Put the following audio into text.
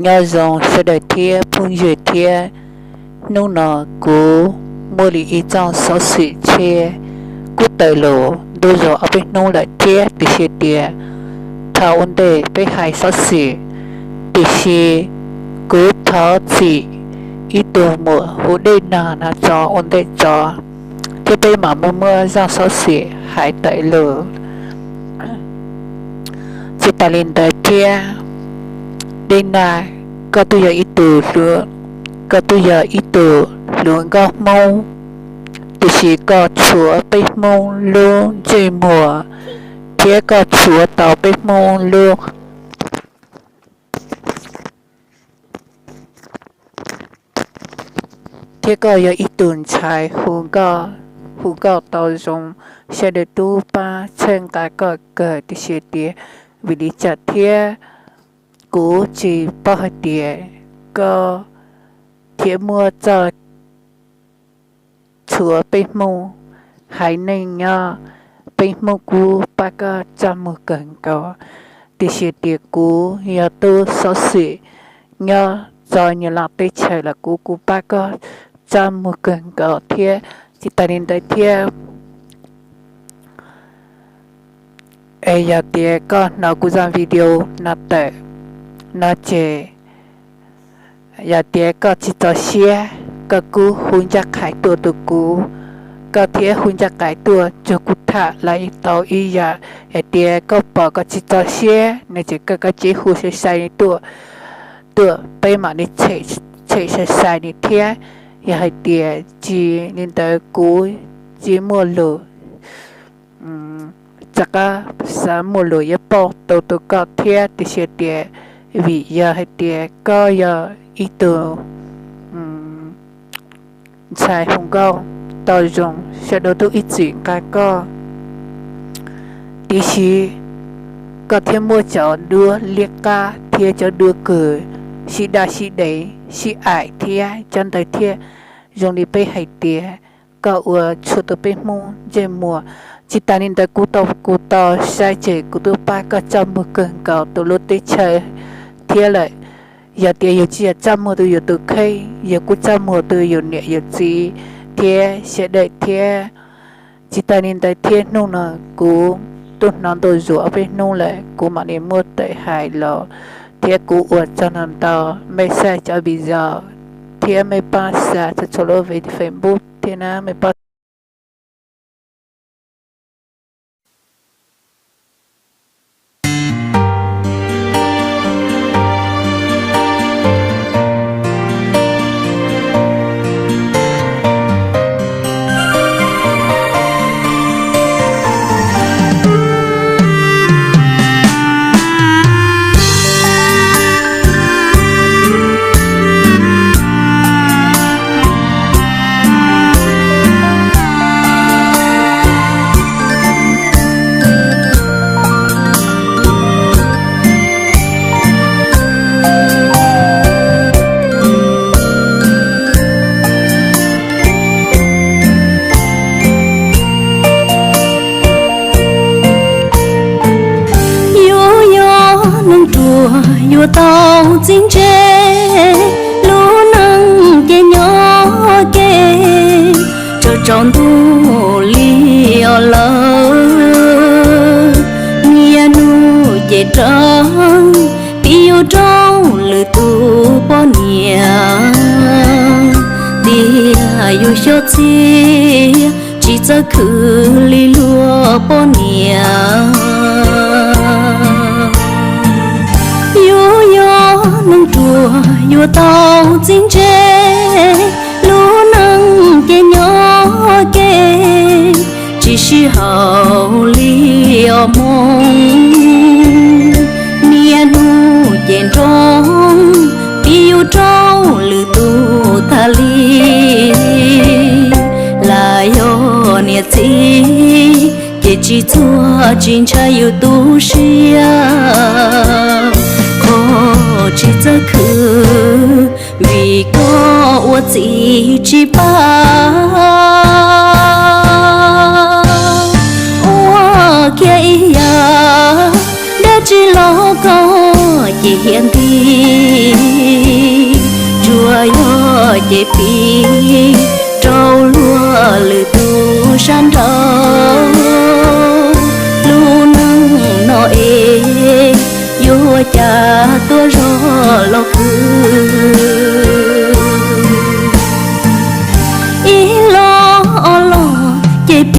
Nyob zoo sawv daws thiab phooj ywg thiab, hnub no kuv muaj li ib txoj xov xwm tshiab kuj tawm los ntuj zaum ob peb hnub lawm thiab, tiam sis tias thaum ua ntej peb hais xov xwm, tiam sis kuv thov txim ib tug muam hu Dej Nag no tso ua ntej tso, thiab peb mam muaj muaj zaj xov xwm hais tawm los. Tsis tas li ntawd thiab, Dej Nag, koj twb yog ib tug hluas, koj twb yog ib tug hluas nkauj Hmoob, tiam sis koj tshuav peb Hmoob lub ntsej muag, thiab koj tshuav tau peb Hmoob lub thiab koj yog ib tug ntxhais hu nkauj, hu nkauj tau zoo, sawv daws twb pab txhawb nqa koj kawg, tiam sis tias vim li cas thiab kuv tsis paub hais tias koj thiaj muaj txoj tshuav peb Hmoob haiv neeg nyob, peb Hmoob kuj pab koj txaj muag kawg nkaus, tiam sis tias kuv yog tub xov xwm nyob txog Nyab Laj teb chaws los kuv kuj pab koj txaj muag kawg nkaus thiab. Tsis tas li ntawd thiab, es yog tias koj hnov kuv zaj video no tawm no ces, yog tias koj tsis txaus siab, koj kuj hu ncaj qha tuaj rau kuv, koj thiaj hu ncaj qha tuaj cuag kuv tham los tau ib yam. Hais tias koj pom koj tsis txaus siab no ces koj kav tsij hu sai sai li tuaj, tuaj peb mam li tshem sai sai li thiab. Yog hais tias tsis li ntawd kuv tsis muaj lus, rov qab xav muaj lus yuav pauj tau rau koj thiab, tiam sis tias vim yog hais tias koj yog ib tug ntxhais hu nkauj tau zoo, sawv daws twb ib txwm nqa koj, tiam sis koj thiaj muaj cov duab liab qab thiab cov duab kws sib daj sib deev sib aim thiab cov ntawd thiab. Zoo li peb hais tias koj ua tshuaj rau peb Hmoob ntsej muag. Tsis tas li ntawd kuv tau, kuv tau saib tseg kuv twb pab koj txaj muag kawg nkaus rau lub teb chaws thiab lawm. Yog tias yus tsis yog txaj muag rau yus tus kheej, yus kuj txaj muag rau yus niam yus txiv thiab sawv daws thiab. Tsis tas li ntawd thiab hnub no kuv twb hnov ntau zuav ob peb hnub lawm, kuv mam li muab tawm hais los thiab kuv ua tsaug ntau ntau. Mej saib cov video thiab mej pab xa txhua txhua lub Facebook thiab na, mej pab Yuav yog neeg ruam yuav tau txiv ntse, lub neej ces nyob ke, tsaus tsaus ntuj li os lawm. Niaj hnub ces raug piv yus rau lwm tus poj niam, tiag yus xyov txia tsis txawj khwv li luag poj niam. Yuav yog neeg ruam yuav tau txiv ntse, lub neej ces nyob ke, tsis sib haum li os hmoob. Niaj hnub ces nroo, piv yus rau lwm tus tag li. Lam yog niam txiv ces tsis txuag tsis ntshai yus tu siab, koj tsis txawj khwv vim koj ua txiv tsis pab. Ua kiag ib yam dab tsi los koj ces hiam nti Ces piv rau luag lwm tus sab nraud, lub neej no es yuav ua cas tuaj zog los khwv.